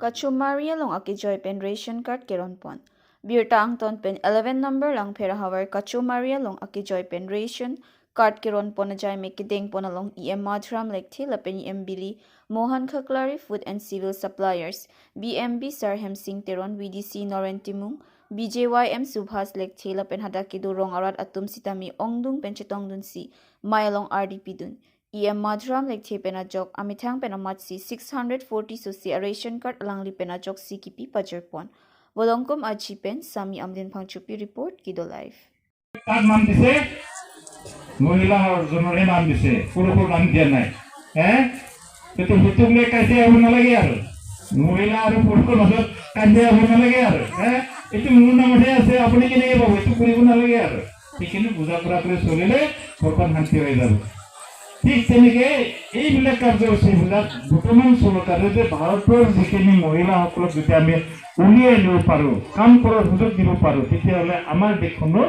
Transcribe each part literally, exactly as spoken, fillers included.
Kachomari along akejoi pen ration card keron pon. Birta angton pen eleven number Langpher ahavar Kachomari along akejoi pen ration card keron pon ajaime kedeng pon along E M Madhuram Lekthe lapen E M Bili Mohan Khaklari, Food and Civil Suppliers, B M B, Sar Hemsing Teron, V D C Noren Timung, B J Y M Subhas Lekthe lapen hadak kedo rong arat atum sitame ongdung pen chetongdunsi mei along ardi pidun. E M Madhuram Lekthe pen ajok amethang pen amatsi six hundred forty sosi a-ration card alangli pen ajoksi kipi pajir pon. Volongkom Aji pen Sami Amlin Phangchopi report, Kido Live. তাক নাম দিছে মহিলা, জনহে নাম দিছে, পুৰুষৰ নাম দিয়া নাই। হে, এইটো, সেইটোক লৈ কাজিয়া হ'ব নালাগে আৰু। মহিলা আৰু পুৰুষৰ মাজত কাজিয়া হ'ব নালাগে আৰু। হে, এইটো মোৰ নামতহে আছে, আপুনি কেনেকে পাব? এইটো কৰিব নালাগে আৰু। সেইখিনি বুজা পৰা কৰি চলিলে ঘৰখন শান্তি হৈ যাব। ঠিক তেনেকে এইবিলাক কাৰ্যসূচীবিলাক বৰ্তমান চৰকাৰে যে ভাৰতৰ যিখিনি মহিলাসকলক যদি আমি উলিয়াই আনিব পাৰোঁ, কাম কৰাৰ সুযোগ দিব পাৰোঁ, তেতিয়াহ'লে আমাৰ দেশখনো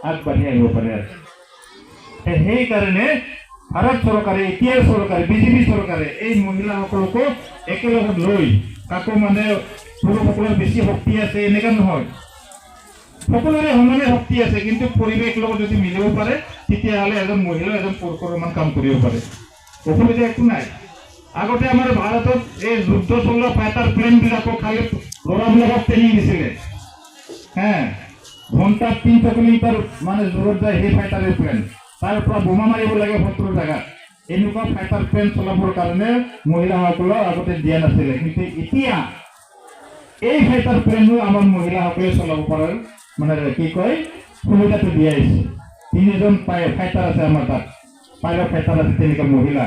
আগবাঢ়ি আহিব পাৰে। তে সেইকাৰণে ভাৰত চৰকাৰে, এতিয়াৰ চৰকাৰে, বিজেপি চৰকাৰে এই মহিলাসকলকো একেলগত লৈ, কাকো মানে পুৰুষসকলৰ বেছি শক্তি আছে এনেকুৱা নহয়, সকলোৰে সমানে শক্তি আছে, কিন্তু পৰিৱেশ লগত যদি মিলিব পাৰে, তেতিয়াহ'লে এজন মহিলা এজন পুৰুষৰ সমান কাম কৰিব পাৰে, অসুবিধা একো নাই। আগতে আমাৰ ভাৰতত এই যুদ্ধ চলোৱা ফাইটাৰ প্লেনবিলাকক খালি ল'ৰাবিলাকক ট্ৰেইনিং দিছিলে। হে, ঘণ্টাত তিনিশ কিলোমিটাৰ মানে জোৰত যায় সেই ফাইটাৰ প্লেন, তাৰ পৰা বোমা মাৰিব লাগে শত্ৰুৰ জেগাত। এনেকুৱা ফাইটাৰ প্লেন চলাবৰ কাৰণে মহিলাসকলক আগতে দিয়া নাছিলে, কিন্তু এতিয়া এই ফাইটাৰ প্লেনো আমাৰ মহিলাসকলে চলাব পাৰাৰ মানে কি কয়, সুবিধাটো দিয়া হৈছে। তিনিজন পাই ফাইটাৰ আছে আমাৰ তাত, পাইলট ফাইটাৰ আছে, তেনেকুৱা মহিলা,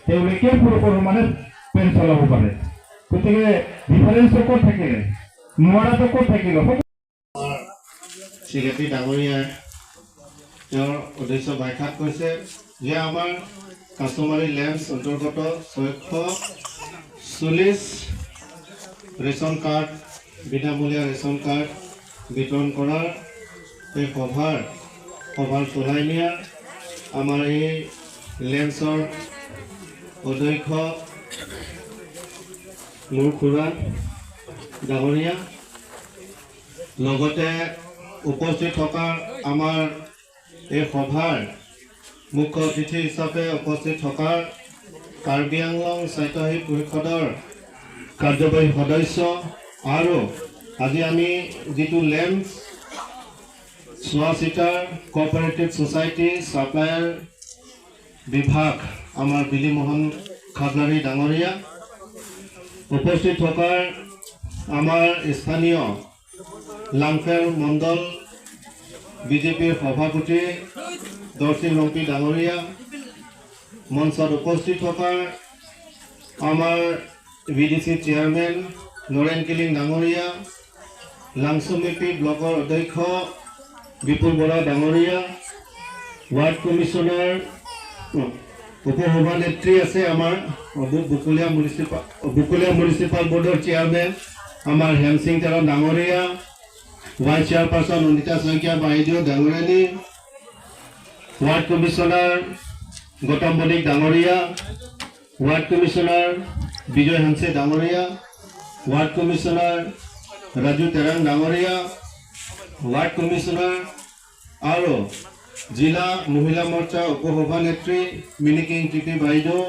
তেওঁলোকে পুৰুষৰ সমানে প্লেন চলাব পাৰে। গতিকে ডিফাৰেন্সটো ক'ত থাকিলে, নোৱাৰাটো ক'ত থাকিলে? ছেক্ৰেটাৰী ডাঙৰীয়াই তেওঁৰ উদ্দেশ্য ব্যাখ্যাত কৈছে যে আমাৰ কাছমাৰী লেম্পছ অন্তৰ্গত ছয়শ চল্লিছ ৰেচন কাৰ্ড, বিনামূলীয়া ৰেচন কাৰ্ড বিতৰণ কৰাৰ এই সভাৰ সভাৰ চলাই নিয়া আমাৰ এই লেম্পছৰ অধ্যক্ষ মোৰ খুৰা ডাঙৰীয়া, লগতে উপস্থিত থকা আমাৰ এই সভাৰ মুখ্য অতিথি হিচাপে উপস্থিত থকা কাৰ্বি আংলং স্বায়ত্তশাসিত পৰিষদৰ কাৰ্যবাহী সদস্য আৰু আজি আমি যিটো লেম্পছ চোৱা চিতাৰ কঅপাৰেটিভ ছ'চাইটি ছাপ্লায়াৰ বিভাগ আমাৰ বিলি মোহন খাগলাৰী ডাঙৰীয়া, উপস্থিত থকাৰ আমাৰ স্থানীয় লাংফেৰ মণ্ডল বিজেপিৰ সভাপতি দৰ্শিং ৰংপি ডাঙৰীয়া, মঞ্চত উপস্থিত থকা আমাৰ V D C chairman Naren Killing ডাঙৰীয়া, লাংচুমিপি ব্লকৰ অধ্যক্ষ বিপুল বৰা ডাঙৰীয়া, ৱাৰ্ড কমিছনাৰ, উপ সভানেত্ৰী আছে আমাৰ বকুলীয়া মিউনিচিপাল বকুলীয়া মিউনিচিপাল বৰ্ডৰ চেয়াৰমেন আমাৰ হেমসিং তেৰণ ডাঙৰীয়া, ভাইচ চেয়াৰপাৰ্চন অনিতা শইকীয়া বাইদেউ ডাঙৰীয়ানী, ৱাৰ্ড কমিছনাৰ গৌতম বণিক ডাঙৰীয়া, ৱাৰ্ড কমিছনাৰ বিজয় হানছে ডাঙৰীয়া, ৱাৰ্ড কমিছনাৰ ৰাজু তেৰাং ডাঙৰীয়া, ৱাৰ্ড কমিছনাৰ আৰু জিলা মহিলা মৰ্চা উপ সভানেত্ৰী মিনিকিং টিপি বাইদেউ,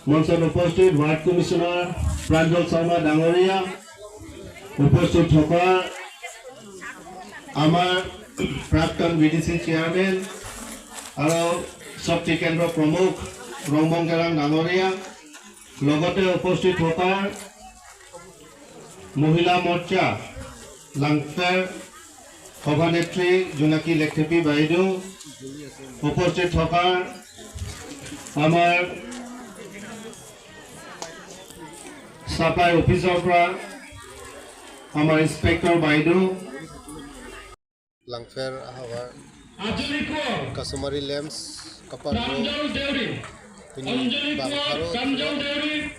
মঞ্চত উপস্থিত ৱাৰ্ড কমিছনাৰ প্ৰাঞ্জল শৰ্মা ডাঙৰীয়া, উপস্থিত থকা আমাৰ প্ৰাক্তন ভি ডি চি চেয়াৰমেন আৰু শক্তি কেন্দ্ৰ প্ৰমুখ ৰংমং তেৰাং ডাঙৰীয়া, লগতে উপস্থিত থকা মহিলা মৰ্চা লাংফেৰ সভানেত্ৰী জোনাকী লেকথেপী বাইদেউ, উপস্থিত থকা আমাৰ ছাপ্লাই অফিচৰ পৰা আমাৰ ইন্সপেক্টৰ বাইদেউ, Langpher ahavar customary lamps kapar pini bangpharo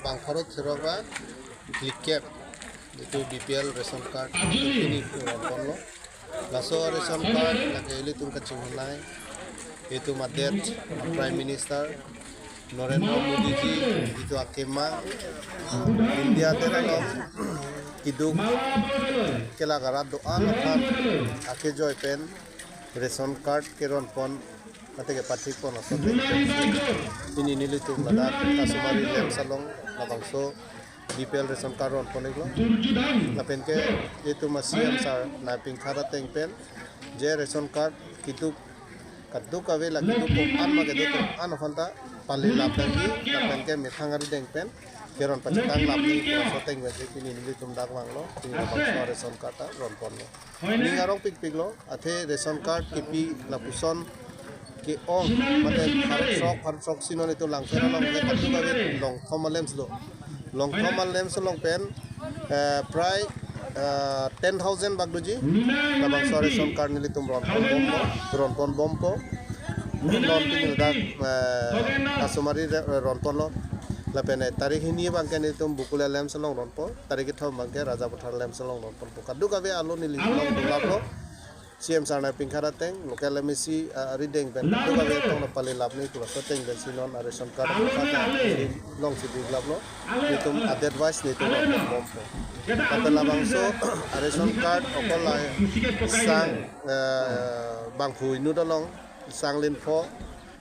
bangpharo thirok ra likep itu B P L ration card ini rompon lo. Laso ration card lake ilitum kachinghon nai, itu madet Prime Minister Narendra Modi ji, jitu akemang India adet along keduk kelak arat do-an aphan akejoi pen ration card keron pon, mate kepathik pon ason pen, pini nelitum ladak Kasumari LAMPS along labangso B P L ration card ron pon iklo. Lapen ke itum a C M sir nangpingkhat ateng pen je ration card keduk, kadokave la keduk ko-an ma keduk ko-an aphanta pali lap nangji, lapen ke methang arideng pen keron pachetang lap nangji pu ason ateng pensi pini nelitum dak vanglo, pini labangso ration card ta ron ponlo. Ning arong pikpiklo, athe ration card kipi lapuson ke-ong, mate pharo throk, pharo throksi non itum Langpher along ke kadokave Longthom a-LAMPS do. Longthom a-LAMPS along pen, eh, prai, eh, ten thousand bak doji labangso ration card nelitum ron pon bompo, ron pon bompo. Non pini ladak, eh, Kasumari re-, ron ponlo. Lapen, eh, tarik hini abangke nelitum Bokolia LAMPS along ron pon, tarik kethom abangke Rajapathar LAMPS along ron ponpo. Kadokave alo neli along dun laplo. C M sir nangpingkhat ateng, local M A C, ah, arideng pen kadokave tong na pali lap nangji pu ason ateng pensi non a ration card aphan kata neli longsi dun laplo. Nelitum adet wise nelitum ron pon bompo. Lapen labangso a ration card okol la sang, eh, bangphu inut along sang linpho,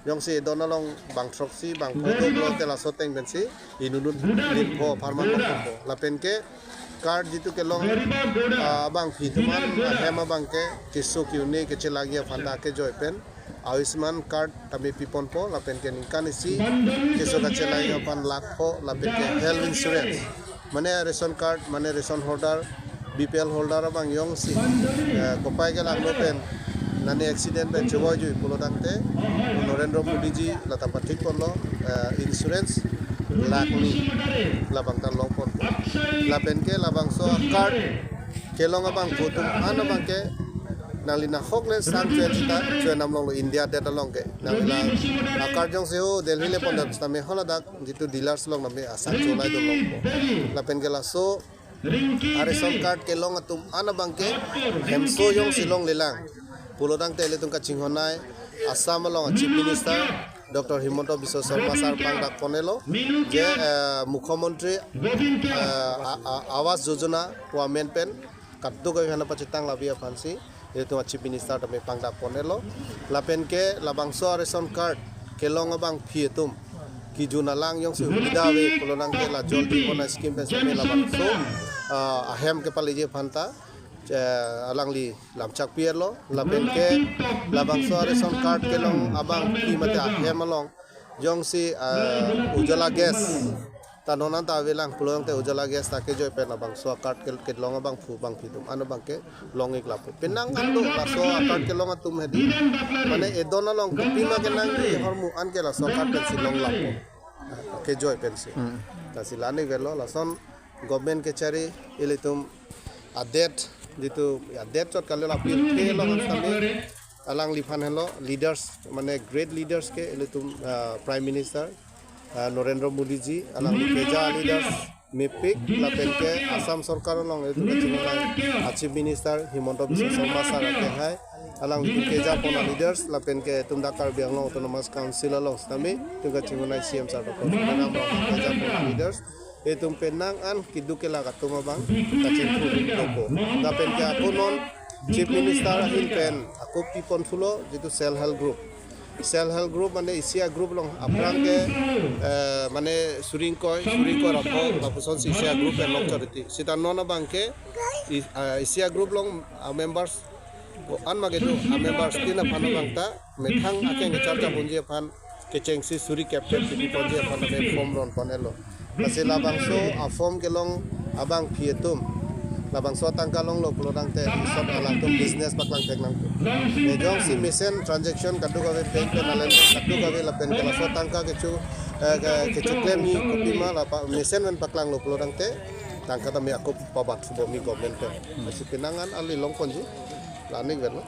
jongsi edon along bang throksi bangpho do pulote laso ateng pensi inut inut linpho apharman bompo. Lapen ke card jitu kelong, ah, abangphi atum an ahem abangke keso ke-un-e kachelangji aphanta akejoi pen Ayushman card tame pi ponpo, lapen ke ningkan isi keso kachelangji aphan lakh pho, lapen ke health insurance, mane ration card, mane ration holder, B P L holder abang jongsi, eh, kopai kelanglo pen nani accident pen chevoi jui pulo tangte Narendra Modi ji lata pathik ponlo, eh, insurance lakh ni labang ta long ponpo. Lapen ke labangso card kelong abangphu atum an abangke nangli nahok le sang chen sita chen nam longlo India adet along ke. Nangli la a card jongsi ho Delhi le pon dak sitame haladak jitu dealers along name asang cholai do longpo. Lapen ke laso a ration card kelong atum an abangke hemso jongsi longlelang pulo tangte ilitum kachinghonnei Assam along Chief Minister Doctor Himanta Biswa Sarma sir pangdak ponelo, je, eh, Mukhyamantri, eh, a-, a-, Awas Yojana pu amen pen kadokave aphanta pachetang lapji aphansi ilitum a Chief Minister tame pangdak ponelo. Lapen ke labangso a ration card kelong abangphi atum kejun alang jongsi subida ave pulo tangte la Jal Jeevan scheme pen sitame labangso, ah, ahem kepaliji aphanta, eh, alangli lamchak pi-etlo. Lapen ke labangso a ration card kelong abangphi mate ahem along jongsi, eh, Ujjwala gas ta non anta avelang pulo tangte Ujjwala gas ta kejoi pen labangso a card ke-, kelong abangphu abangphi atum an abangke long ik lappo. Penang an do laso a card kelong atum hedi, mane edon along kopima kenangji ahormu an ke laso a card pensi long lappo, kejoi pensi. Hmm. Lasi la-an ik avelo, lason government kechari ilitum adet, jitu adet chot kali la pirthe along sitame alangliphan helo leaders, mane great leaders ke ilitum, ah, Prime Minister, ah, Narendra Modi ji, alangli keja leaders mepik, lapen ke Assam sorkar along ilitum kachinghon a Chief Minister Himanta Biswa Sarma sir akehai, alangli keja pon a leaders, lapen ke itum dak Karbi Anglong Autonomous Council along sitame itum kachinghon a C M sir Doctor Tuliram Ronghang keja pon a leaders, itum penang an keduk kelak atum abang kachingthur dopo. Lapen ke ako non Chief Minister ahin pen ako pi ponthulo jitu self help group. Self help group mane isi a group along aphrang ke, eh, mane suri ingkoi, suri ingkoi ra pho, lapusonsi isi a group pen long charity. Sita non abangke i-, ah, isi a group along a members ko-an ma kedo, a members tin aphan abang ta methang akeng kecharcha ponji aphan kechengsi suri kep kep kipi ponji aphan tame form ron ponelo. Lasi labangso a form kelong abangphi atum, labangso tangka longlo pulo tangte isot alangtum business paklang thek nangpo. Eh, jongsi mesen transaction kadokave bank pen alen kadokave lapen ke laso tangka kecho, eh, ke-, kechoklemji kopima la pa mesen pen paklanglo pulo tangte tangka tame ako pabat subo mi government pen. Lasi penang an ali long ponji, la-an ik avelo.